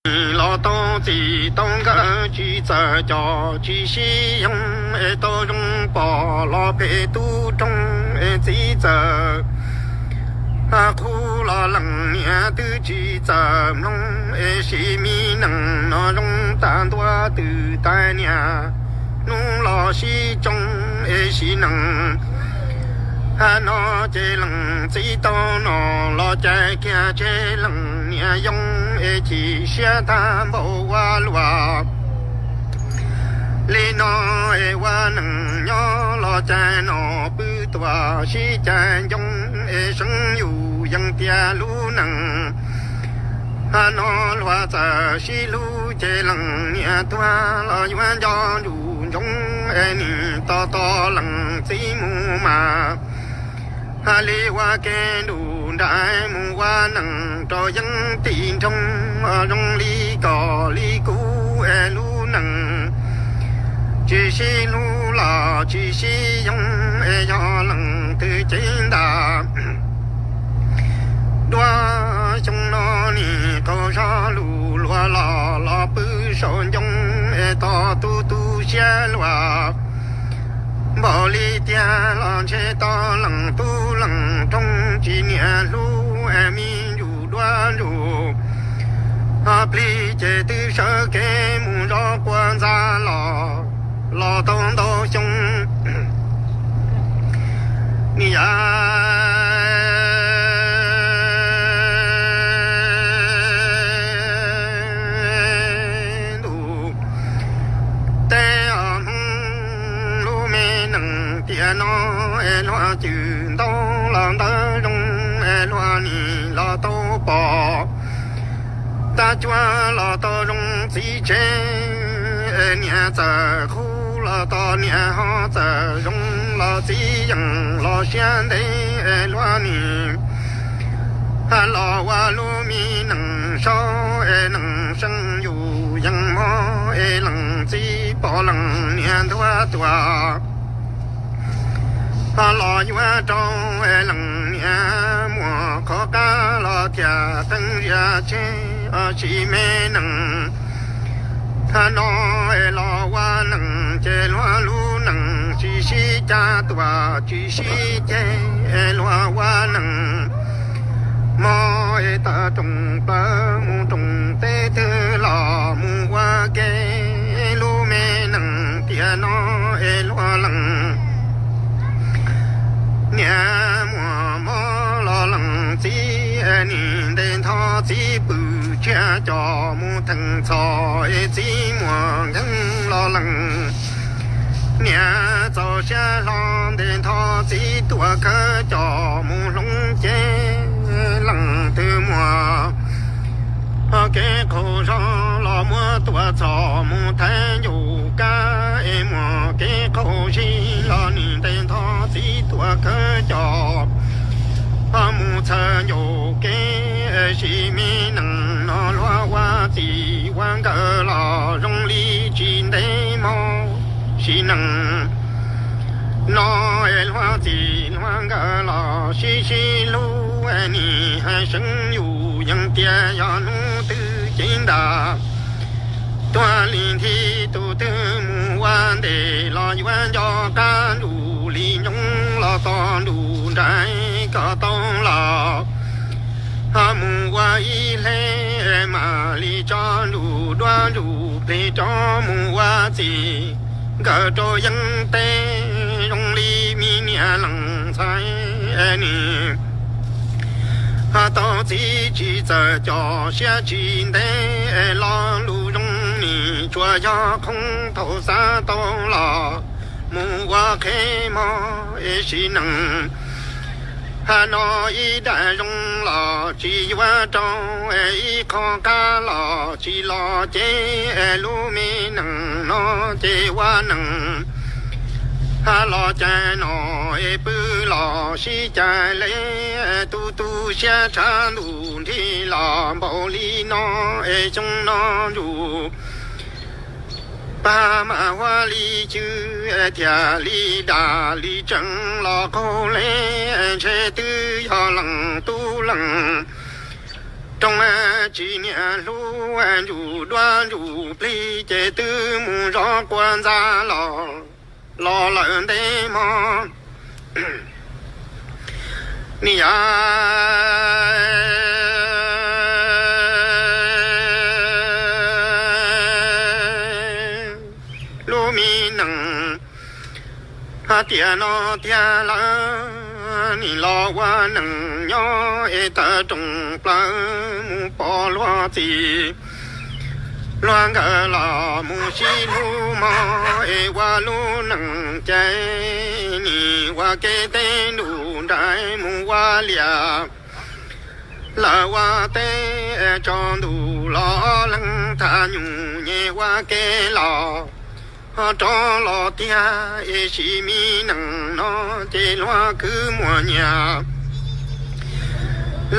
los tau txij tau nkawm tsis txawj coj tsis sib yoog es tau zoo pom los phem tub roog es txiv txawm qhuab los leej niam twb tsis txawj mloog es sim me neej no zoo tag ntua twb tag niam hnub los sib tsoo es sim neej no ces leej txiv tau no los cais kiag tseg leej niam yoo es chim siab tag npaum ua luaj li no es ua neej nyob los cais no pw tuaj sib cais ncoo es seev yus yees tias lub neej no luag txawm sib hlub ces leej niam tuag los yuav nco nruj ntsoov es nim tos tos leej txiv mus mas hais li ua ke nruj nrais mus ua neej rau yeeb tim nroog zoo li koj li kuv es lub neej tsis sib hlub los tsis sib yoog es yog leej twg cev ntaj dua xyoo no nim qaug zog lus luag los los pw saum ncoo es tos tu tu siab luag npaum li tiag los ntshe tau leej tub leej roog tsis niam hlub es me ntsuj duab ntsuj ho plig ces twb sawv kev mus zov quas ntxa los los tau ntau xyoo ni yav ntuj teb os Hmoob lub me neej tiam no es luag cwm ntau los ntawd zoo es luag nim los tau pom tag cua los tau zoo txiv tsev es niam txawm qhuab los tau niam ho txawm zoo los txiv yeej los siab ntev es luag nim los ua lub me neej saub es neej seev yus yeej mob es leej txiv pom leej niam ntuag tuag ho los yuav rau es leej niam muaj qhov qab los thiaj qee zia tseg os sim me neej no es los ua neej ces luag lub neej tsis sib cag tuaj tsis sib ceg es luag ua neej mob es tawm rooj plaws mus rooj teb twg los mus ua ke lub me neej tiam no es luag leej niam muaj mob los leej txiv nim nte nthov txiv pw tsiaj coj mus theej txhoj es txiv muaj nkeeg los leej niam txaus siab hlo nte nthov txiv tuaj khawb coj mus hloov ces leej twg muaj kev qaug zog los muab tuaj txhom mus thaiv ncuj kab es muaj kev qaug zig los nim nte nthov txiv tuaj khawb coj mus txhawb ncuj kev sim me neej no luag ua txij ua nkawm los zoo li tsis ntev mob sim neej no es luag txij luag nkawm los sib sib hlub es nim hais seev yus yeej tias yog hnub twg cev ntaj tuag li nthi tus twg mus ua ntej los yuav nco qab nruj li nyoog los tos nruj nrais kom tau los ho mus ua ib hle mam li tso nruj duab nruj plig rov mus ua txij nkawm rau yeeb teb zoo li me niam leej ntxhais nim ho tau txiv tsis txawj coj siab tsis ntev los lus zoo nim tsuas yog qhov thaum xav tau los mus ua qhev mob es sim neej ha no ib daim zoo los tsis yuav rau ib qho qab los tsis los ces lub me neej no ces ua neej ha los cais no es pw los sib cais le tu tu siab tshav ntuj nrig los npaum li no es xyoo no ntuj pag mam huab li cw thiaj li daj li tsees los qaug le ntshe twb yog leej tub leej rooj tsis niam hlub, ntsuj duab ntsuj plig ces twb mus zov quas ntxa los, los lawm ntev hmo. Ni yog lub me nees hais tias no tiag lawm, nim los ua neeg nyob es tawm rooj plaws mus pom luag txiv luag nkawm los mus sib hlub mog es ua lub neej ces nim ua ke teb ntuj nraim mus ua liaj lawm ua teb tso ntuj los leeg tham nyuj nyem ua ke los ho rov los tiag es sim me neej no ces luag kwv muaj nyias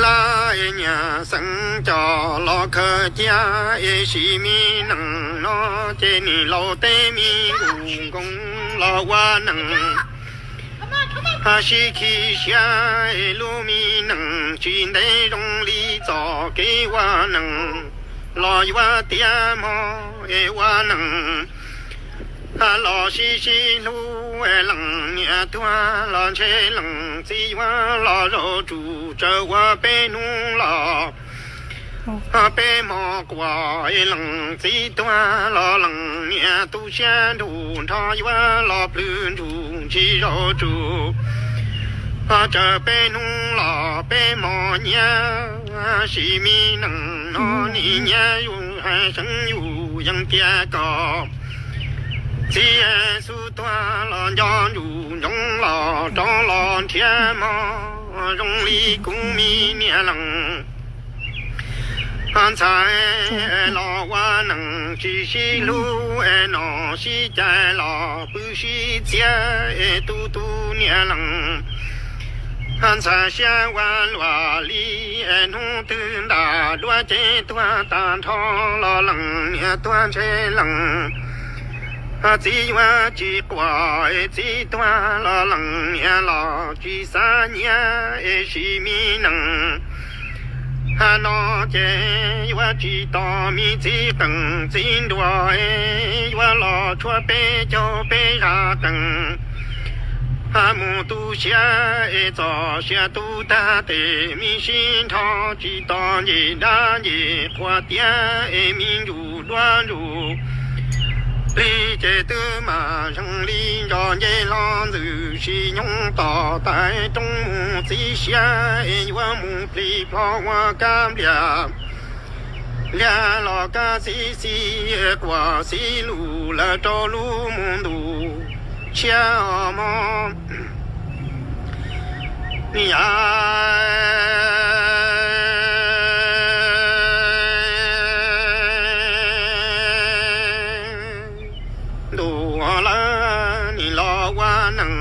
laj es nyias xeem coj los khaws cia es sim me neej no ces nim laus teb me nkuj nkoos los ua neej sib khi siab es lub me neej tsis ntev zoo li txoj kev ua neej los yuav tiav hmo es ua neej los sib sib hlub es leej niam tuag los ntshe leej txiv yuav los zaum tsum tsawv ua peb hnub los peb hmo quas es leej txiv tuag los leej niam tu siab nrug nrho yuav los plhws ntsuj ntsis zaum tsum tsawv peb hnub los peb hmo nyiab sim me neej no nim nyiab yus hais seev yus yees tiag kom txiv xub tuag los nco ntsuj ntsoov los rov los nrhiav hmo zoo li kuv me niam leej ntxhais los ua neej tsis sib hlub es no sib cais los pw sib txiav es tu tu niam leej ntxhais siab ua luaj li es hnub twg ntam duab ces tuag tag nrho los leej niam tuag ntshe leej txiv yuav tsis quaj es txiv tuag los leej niam los tsis xav nyiav es sim me neej no ces yuav tsis tos me txiv qeej txiv nruas es yuav los tshuav peb caug peb zaj qeej mus tu siav es txoj sia tu tag tes me sib nrho tsis tos nce dab nce qhua tiav es me ntsuj duab ntsuj plig ces twb mam zeeg li ntso nce hlo ntxwm sis nyoog tos tais roob mus txiv siav es yuav mus plig plho ua kab npliag liag los kab xib xib quas xib lus lawm rau lub mus ntuj tshiab ho mog. Ni yog ntuj lawm nim los ua neeg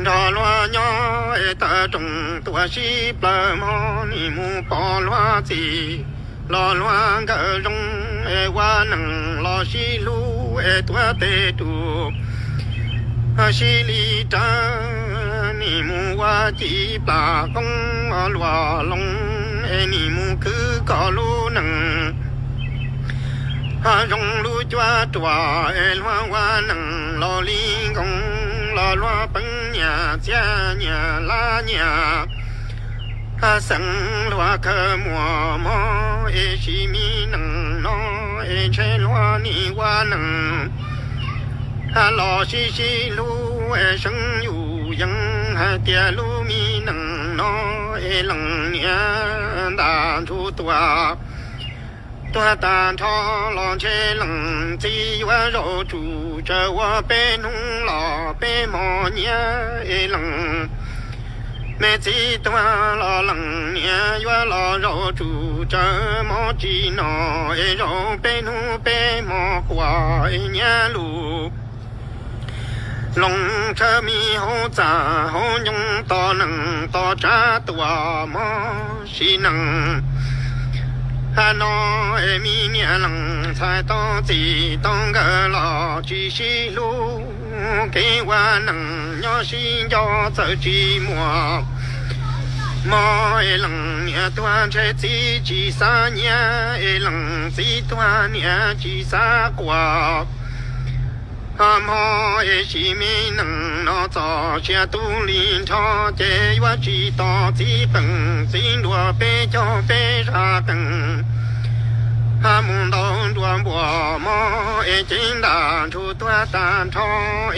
nrog luag nyob es tawm rooj tuaj sib plaws hmo nim mus pom luag txiv los luag nkawm zoo es ua neeg los sib hlub es tuav tes rus sib li rawv nim mus ua ci plam qoob luaj loo es nim mus khwv kom lub neej zoo lub cuab ruam es luag ua neej los li nkoos los luag peev nyias txiag nyias lab nyias xeem luag khaws muaj mob es sim me neej no es ntshe luag nim ua neej los sib sib hlub es seev yus yees hais tias lub me neej no es leej niam ntam ntsuj tuag tuag tag nrho los ntshe leej txiv yuav zaum tsum tsawv ua peb hnub los peb hmo nyiab es leej me txiv tuag los leej niam yuav los zaum tsum tsawv mob tsis no es zaum peb hnub peb hmo quaj es nyiab lus loo tshaw me hauv txaj hauv ncoo tos neej tos tsav tuaj mob sim neej no es me niam leej ntxhais tau txim tau nkawm los tsis sib hlub kev ua neej nyob sib nco txawm tsis muaj Hmo es leej niam tuag ntshe txiv tsis xav nyiav, es leej txiv tuag niam tsis xav quas. Hmo es sim me neej no txoj sia tu li nrho, ces yuav tsis tos txiv qeej txiv nruas peb caug peb zaj qeej. Mus ntaus nruas npuas hmo es cev ntaj ntsug tuag tag nrho,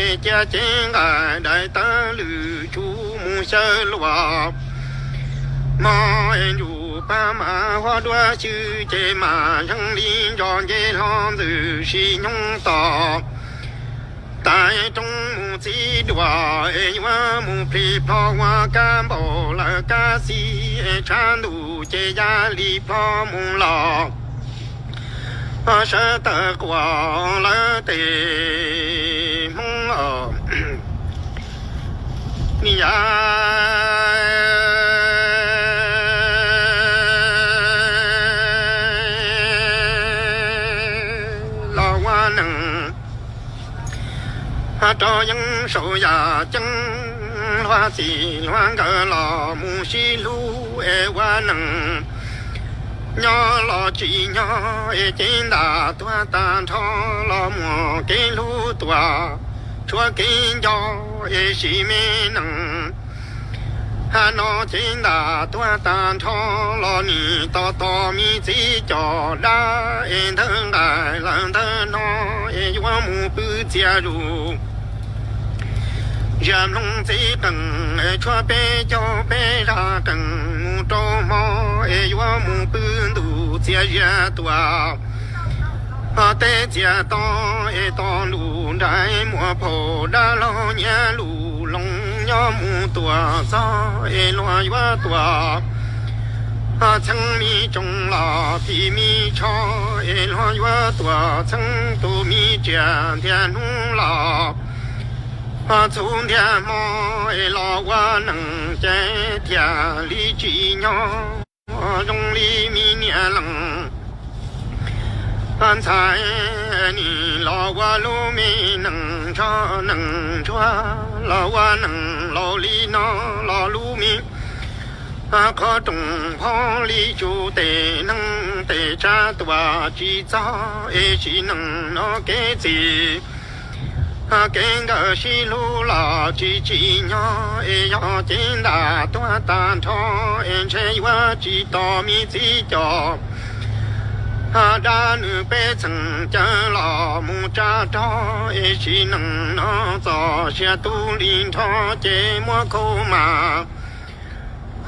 es cia cev nqaij daim tawv lwm tsuv mus xyaw luas. Hmo es ntsuj plig mas huab duab xyw, ces mas zeeg li ntsos nce hlo ntxwm sim nyoog tos. Tais roob mus txiv duas es yuav mus plig plho ua kab npaum lawm kab xis, es tshav ntuj ces ya li plho mus los. Sawv tawm quas lawv tes Hmoob os. Ni yam los ua neeg rau yeeb saum yaj ceeb, hluas txij hluas nkawm los mus sib hlub es ua neeg. Nyob los tsis nyob es cev ntaj tuag tag nrho, los muaj kev hlub tuaj tshuav kev nco es sim me neej. Hmo no cev ntaj tuag tag nrho, los nim tos tos me txiv coj dab es ntawv nqaij lawm ntawv no, es yuav mus pw txias zus. Zias mloog txiv qeej es tshuav peb caug peb zaj qeej, mus rau hmo es yuav mus pw ntuj txias zias tuaj. Ho teb txias to es to ntuj nraim muaj phauj dab laug nyiav lus loo, nyob mus tuaj txog es luag yuav tuaj. Ho txheeb me tsoos los phim me tsho es luag yuav tuaj txheeb tus me tsiaj ntiag hnub los. Ho txhua ntiag hmo es los ua neeg ces thiaj li tsim nyog zoo li me niam leej. Ntxhais nim los ua lub me neej ntsog neej ntsuag, los ua neeg laus li no los lub me qhov rooj phob li tsum tes neeg tes tsa tuaj tsis txog es sim neej no kev txij kev nkawd sib hlub los tsis tsim nyog es yog cev ntaj tuag tag nrho es ntshe yuav tsis tos me txiv coj. Dab nws peb txheej caw los mus tsa rog es sim neej no txoj sia tu li nrho ces muab khau mas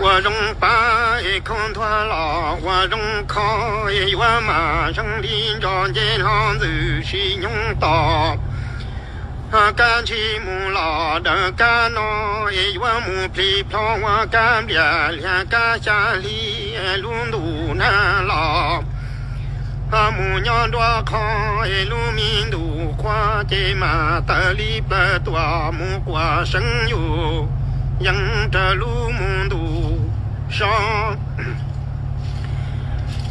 ua zoo pab es khau nthuav los ua zoo kho es yuav mas zeeg li ntsos nce hlo ntxwm sim nyoog tos. Kab ntsig mus los daws kab no es yuav mus plig plho ua kab npliaj liag kab xya hli lub ntuj nag los. Mus nyob nruab qhov es lub me ntuj qhua ces mas tawm li plaws tuaj mus quaj seev yus yees raws lub mus ntuj so.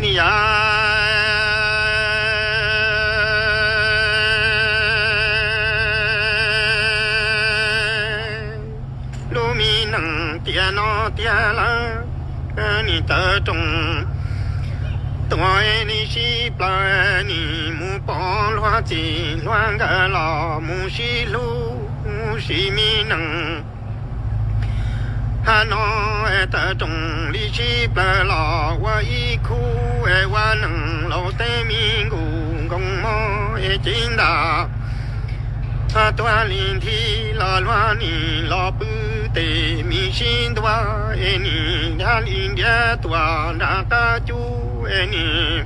Ni yam lub me neej tiam no tiag lawm, nim tawv rooj tuaj li sib plaws, nim mus pom hluas txij hluas nkawm los mus sib hlub sib me neej. Hmo no tawv rooj li sib plaws los ua ib khub es ua neej laus teb me nkuj nkoos mog es cev ntaj tuag li nthi los hluas nim los pw tes me sib ntua es nim nrhiav li nrhiav tuaj nram qab cub es nim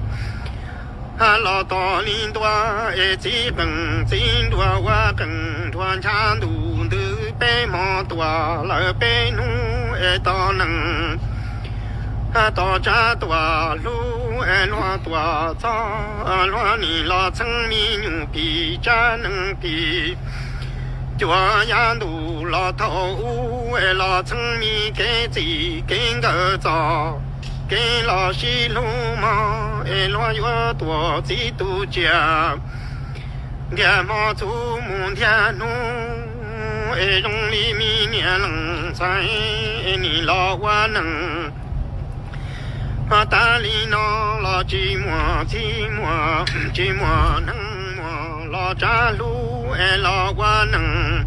los tos li ntua es txiv qeej txiv nruas ua qeej nruas ncha ntuj ntws peb hmo tuaj lawm peb hnub es tos neeg tos tsa tuaj hlub es hluas tuaj txog hluas nim los txheeb me nyuam phim tsa neeg phim. Cuaj yav ntuj los thaum ub es los txheeb me kev txij kev nkawm txoj kev los sib hlub mog es hluas yuav tuaj txiv tus tsiaj. Ntiag hmo txhub mus ntiag hnub es zoo li me niam leej txhais es nim los ua neeg. Ho tas li no los tsis muaj txij muaj, tsis muaj neeg muaj los tsav hlub es los ua neeg.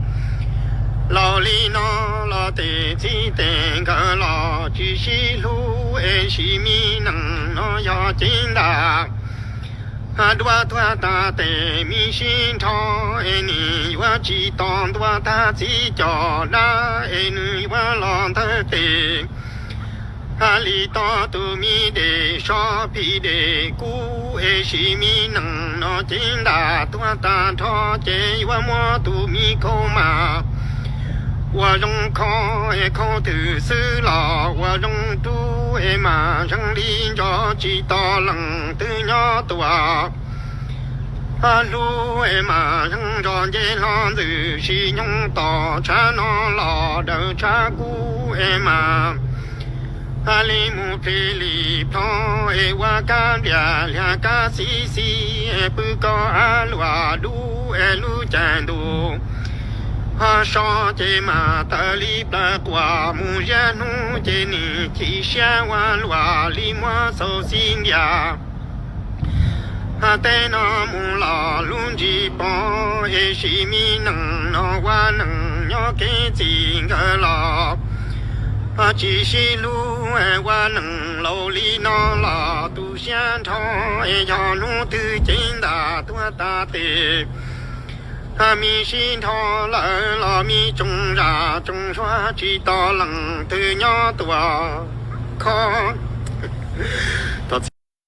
Laus li no los tes txij tes nkawd los tsis sib hlub es sim me neeg no yog cev ntam. Dua tuag tas tes me sib nrho es nim yuav tsis tos ntua tag txij cov dab es nws yuav los ntawd tes. Hais li tau tus me dej sov phim dej kub es sim me neeg no cev ntam tuag tag nrho ces yuav muab tus me khau mas ua zoo kho es khau twg xwb los ua zoo rub es mas zeeg li ntso tsis tos leej twg nyob tuaj. Hlub es mas zeeg ntso nce hlo ntxwm sim nyoog tos tshav no los daws tshav kub es mas hais li mus plig li plho es ua kab nplias liag kab xib xib es pw koj av luam dub es lub caij ntuj ho so ces mas tawm li plaws quas mus ziab hnub ces nim chim siab ua luam li muab xaus xib ntiag. Hais tej no mus los lub ntsis pom es sim me neeg no ua neeg nyob kev txij nkawd los tsis sib hlub ua neeg laus li no los tu siab nrho es yog hnub twg cev ntam tuag tas tes. Me sib nrho lawm los me tsoom zam tsoom zuag tsis tos leej twg nyob tuaj kho